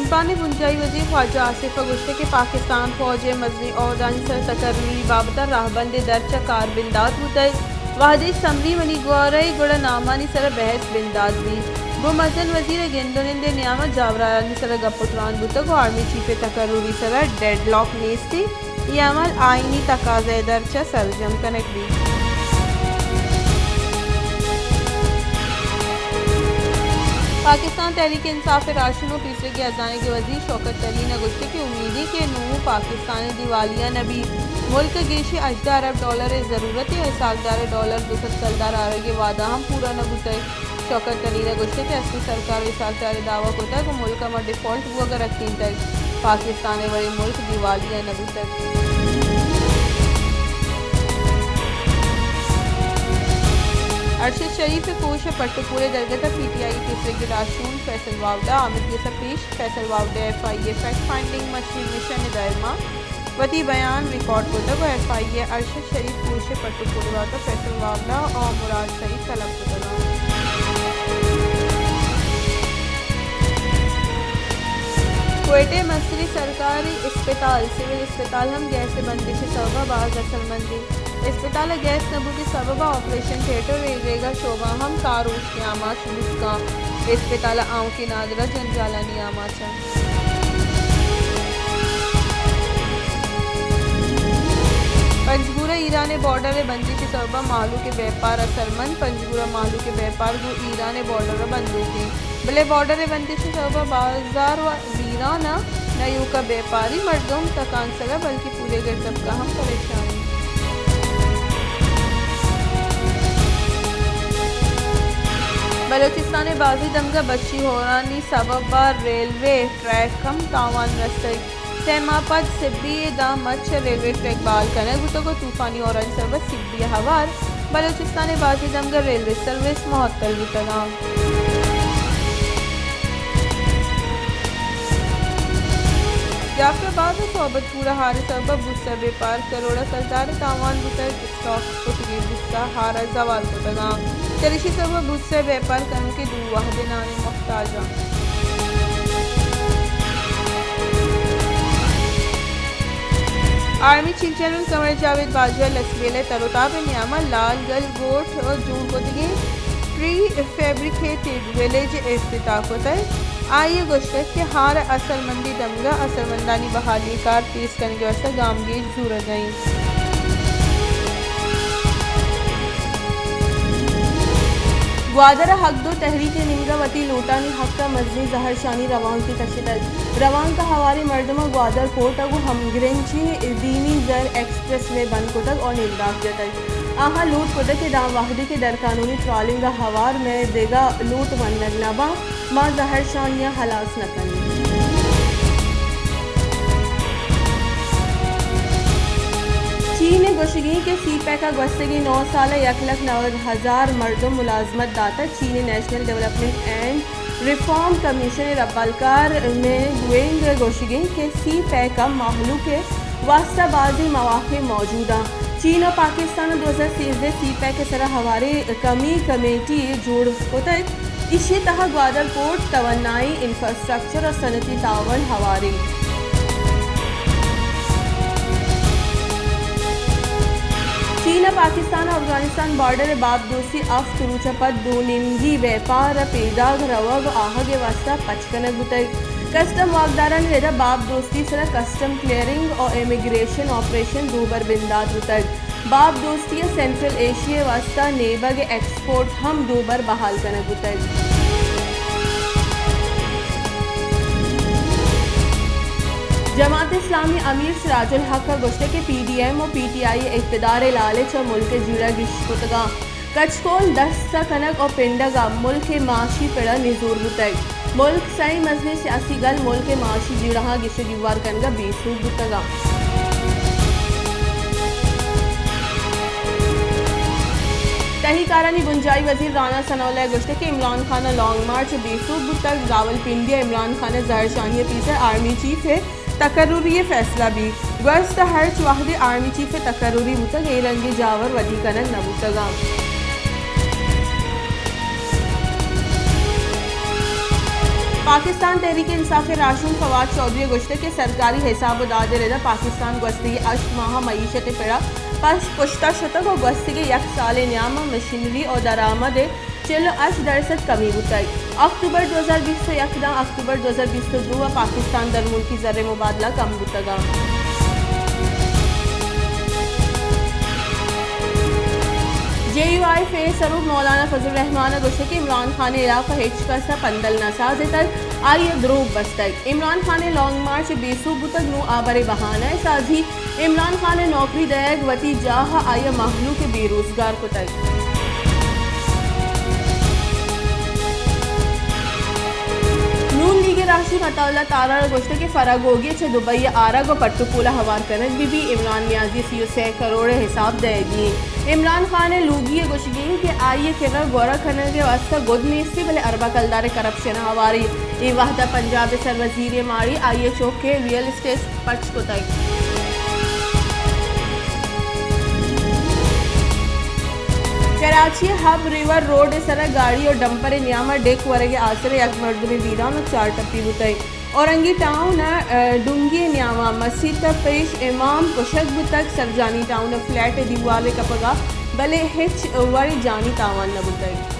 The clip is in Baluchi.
پاکستان ءِ بنجاہی وزیر خواجہ آصف ءَ گوشتگ کہ پاکستان فوج ءِ مزنیں عہدانی سر ءَ تقرری بابت ءَ راہبندے در چہ کار بندات بوتگ۔ وہدے سمری منی گورا اِنت گڑا نامانی سر ءَ بحث بندات بیت۔ گوں مزن وزیر ءِ گند ءُ نند ءِ نیام ءَ جاورایانی سر ءَ گپ ءُ تران بوتگ ءُ آرمی چیف ءِ تقرری سر ءَ ڈیڈ لاک نیست اِنت۔ اے عمل آئینی تقاضہ ءِ در چہ سرجم کنگ بیت۔ پاکستان تحریک انصاف ءِ راہشون ءُ پیسریگیں ہزانگ ءِ وزیر شوکت ترین ءَ گوشتگ کہ امیدے کہ نوں پاکستان دیوالیہ نہ بیت۔ ملک ءَ گیشیں ہژدہ ارب ڈالر ءِ ضرورت اِنت ءُ اسحاق ڈار ءِ ڈالر دو سد کلدار آرگ ءِ وعدہ ہم پورا نہ بوتگ۔ شوکت ترین ءَ گوشتگ کہ اصلی سرکار ءُ اسحاق ڈار ءَ دعویٰ کتگ ءُ ملک ہما ڈیفالٹ بوگ ءَ رکینتگ، پاکستان ءِ وڑیں ملک دیوالیہ نہ بوتگ۔ ارشد شریف ءِ کوش ءِ پٹ ءُ پول ءِ درگت ءَ پی ٹی آئی ءِ پیسریگیں راہشون فیصل واوڈا، آمید گس ءَ پیش فیصل واوڈا ءَ ایف آئی اے ءِ فیکٹ فائنڈنگ مشین مشن ءِ دائم ءَ وتی بیان ریکارڈ کتگ ءُ ایف آئی اے ءَ ارشد شریف کوش ءِ پٹ ءُ پول ءِ بابت ءَ فیصل واوڈا ءُ مراد سعید طلب کتگ اَنت۔ کوئٹہ ءِ مستریں سرکاری اسپتال سول اسپتال ہم گیس ءِ بندش ءِ سبب ءَ باز اثرمند اِنت۔ اسپتال ءَ گیس نہ بوگ ءِ سبب ءَ آپریشن تھیٹر ءُ ریگا شعبہ ہم کار ءُ اوشت ءِ آماچ بوت کنت۔ اسپتال ءِ آؤکیں نادراہ جنجالانی آماچ اَنت۔ پنجگور ءَ ایران ءِ بارڈر ءِ بندش ءِ سبب ءَ مہلوک ءِ بیپار اثرمند۔ پنجگور ءَ مہلوک ءِ بیپار گوں ایران ءِ بارڈر ءَ بندوک اِنت، بلے بارڈر ءِ بندش ءِ سبب ءَ بازار ءَ ویران اَنت، نہ ایوک ءَ بیپاری مردم تکانسر اَنت، بلکیں پورے گرد طبقہ ہم پریشان اِنت۔ بلوچستان ءِ بازیں دمگ ءَ بچی ہورانی سبب ءَ ریلوے ٹریک ہم تاوان رستگ۔ سئے ماہ پد سبی ءَ داں مچ ریلوے ٹریک بحال کنگ بوتگ ءُ طوفانی ہورانی سبب ءَ سبی ءَ ہوار بلوچستان ءِ بازیں دمگ ءَ ریلوے سروس معطل بوتگ اَنت۔ جعفر آباد ءُ صحبت پور ءَ ہار ءِ سبب ءَ بوس ءِ بیپار کروڑ ءَ کلدار ءِ تاوان بوتگ، اسٹاک کتگیں بوس ءَ ہار ءَ زوال کتگ اَنت۔ چریشی ءِ سبب ءَ بوس ءِ بیپار کنوکیں دو وہد ءِ نان ءِ محتاج اَنت۔ آرمی چیف جنرل قمر جاوید باجوہ ءَ لسبیلہ ءِ تر ءُ تاب ءِ نیام ءَ لال گل گوٹھ ءَ جوڑ کتگیں پری فیبریکیٹڈ ویلیج ءِ افتتاح کتگ۔ آئی ءَ گوشتگ کہ ہار ءِ اثرمندیں دمگ ءَ اثرمندانی بحالی ءِ کار تیز کنگ ءِ واستہ گامگیج زورگ ءَ اِنت۔ گوادر ءَ حق دو تحریک ءِ نیمگ ءَ وتی لوٹانی حق ءَ مزنیں زہرشانی روانکے کشتگ۔ روانک ءَ ہواریں مردماں گوادر پورٹ ءَ گوں ہمگرنچی دیمی زر ایکسپریس وے بند کتگ ءُ ننداک جتگ۔ آہاں لوٹ کتگ کہ داں وہدے کہ درقانونی ٹرالنگ ءَ ہوار مئے دگہ لوٹ ونگ نہ باں، ما زہرشانی ءَ ہلاس نہ کنیں۔ چین ءِ گوشگ اِنت کہ سی پیک ءَ گوستگیں نو سال ءَ یک لکھ نود ہزار مردم ملازمت داتگ۔ چین ءِ national development and reform commission ءِ ربالکار مین گوئنگ ءِ گوشگ اِنت کہ سی پیک ءَ مہلوک ءِ واستہ بازیں مواقع موجود اَنت۔ چین ءُ پاکستان ءَ دو ہزار سیزدہ ءَ سی پیک ءِ سرا ہواریں کمی کمیٹی جوڑ کتگ۔ ایشی ءِ تہا گوادر پورٹ، توانائی، انفراسٹرکچر ءُ صنعتی تعاون ہوار اِنت۔ چین ءَ پاکستان ءُ افغانستان بارڈر ءِ باب دوستی ہفت روچ ءَ پد دو نیمگی بیپار ءِ پیداگ روگ ءُ آہگ ءِ واستہ پچ کنگ بوتگ۔ کسٹم واکدارانی رد ءَ باب دوستی ءِ سرا کسٹم کلیئرنگ ءُ امیگریشن آپریشن دوبر بندات بوتگ۔ باب دوستی ءَ سینٹرل ایشیا ءِ واستہ نیبگ ءِ ایکسپورٹ ہم دوبر بحال کنگ بوتگ۔ جماعت اسلامی ءِ امیر سراج الحق ءَ گوشتگ کہ پی ڈی ایم ءُ پی ٹی آئی ءِ اقتدار ءِ لالچ ءَ ملک ءِ جیڑہ گیش کتگ اَنت۔ کچکول دست ءَ کنگ ءُ پنڈگ ءَ ملک ءِ معاشی پڑ ءَ نزور بوتگ۔ ملک ءِ سئیں مزنیں سیاسی گل ملک ءِ معاشی جیڑہاں گیش ءُ گیوار کنگ ءَ بے سوب بوتگ اَنت۔ تہی کارانی بنجاہی وزیر رانا ثناء اللہ ءَ گوشتگ کہ عمران خان ءِ لانگ مارچ بے سوب بوتگ۔ راولپنڈی ءَ عمران خان ءِ زہرشانی ءِ پیسر آرمی چیف ءِ تقرری ءِ فیصلہ بیت۔ گوست ءَ ہرچ وہدے آرمی چیف ءِ تقرری بوتگ، اے رنگیں جاور ودی کنگ نہ بوتگ اَنت۔ پاکستان تحریک انصاف ءِ راہشون فواد چوہدری ءَ گوشتگ کہ سرکاری حساب ءُ داد ءِ رد ءَ پاکستان گوستگیں ہشت ماہ ءَ معیشت ءِ پڑ ءَ پس پشت ءَ شتگ ءُ گوستگیں یک سال ءِ نیام ءَ مشینری ءِ درآمد ءِ چل ءُ ہشت درسد کمی بوتگ۔ اکتوبر دو ہزار بیست ءُ یک داں اکتوبر دو ہزار بیست ءُ دو ءَ پاکستان درملکی زر ءِ مبادلہ کم بوتگ اَنت۔ جے یو آئی ایف ءِ سروک مولانا فضل الرحمان ءَ گوشتگ کہ عمران خان ءِ ہلاپ ءَ ہچ کس ءَ پندل نہ سازتگ، آئی ءَ دروگ بستگ۔ عمران خان ءِ لانگ مارچ بے سوب بوتگ، نوں آ برے بہانہ ءِ سازی۔ عمران خان ءَ نوکری دئیگ، وتی جاہ ءَ آئی ءَ مہلوک ءَ بے روزگار کتگ۔ نون لیگ ءِ راہشون عطا اللہ تارڑ ءَ گوشتگ کہ فرح گوگی ءَ چہ دبئی ءَ آرگ ءُ پٹ ءُ پول ءَ ہوار کنگ بہ بیت۔ عمران نیازی ءَ سی ءُ سے کروڑ ءِ حساب دئیگی اِنت۔ عمران خان ءِ لوگی ءِ گوشگی اِنت کہ آئی ءِ کرا گورا کنگ ءِ واستہ گد نیست، بلے ارباں کلدار ءِ کرپشن ءَ ہوار اِنت۔ اے وہد ءَ پنجاب ءِ سر وزیر ءِ ماڑی آئی ءِ چک ءِ ریئل اسٹیٹ پچ کتگ۔ کراچی ءِ ہب ریور روڈ ءِ سرا گاڑی ءُ ڈمپر ءِ نیام ءَ ڈیک ورگ ءِ آسر ءَ یک مردمے بیران ءُ چار ٹپی بوتگ۔ اورنگی ٹاؤن ءِ، ءَ، ڈونگی ءِ نیام ءَ مسیت ءَ پیش امام کشگ بوتگ۔ سرجانی ٹاؤن ءِ فلیٹ ءِ دیوال ءِ کپگ ءَ، بلے ہچ وڑیں جانی تاوان نہ بوتگ۔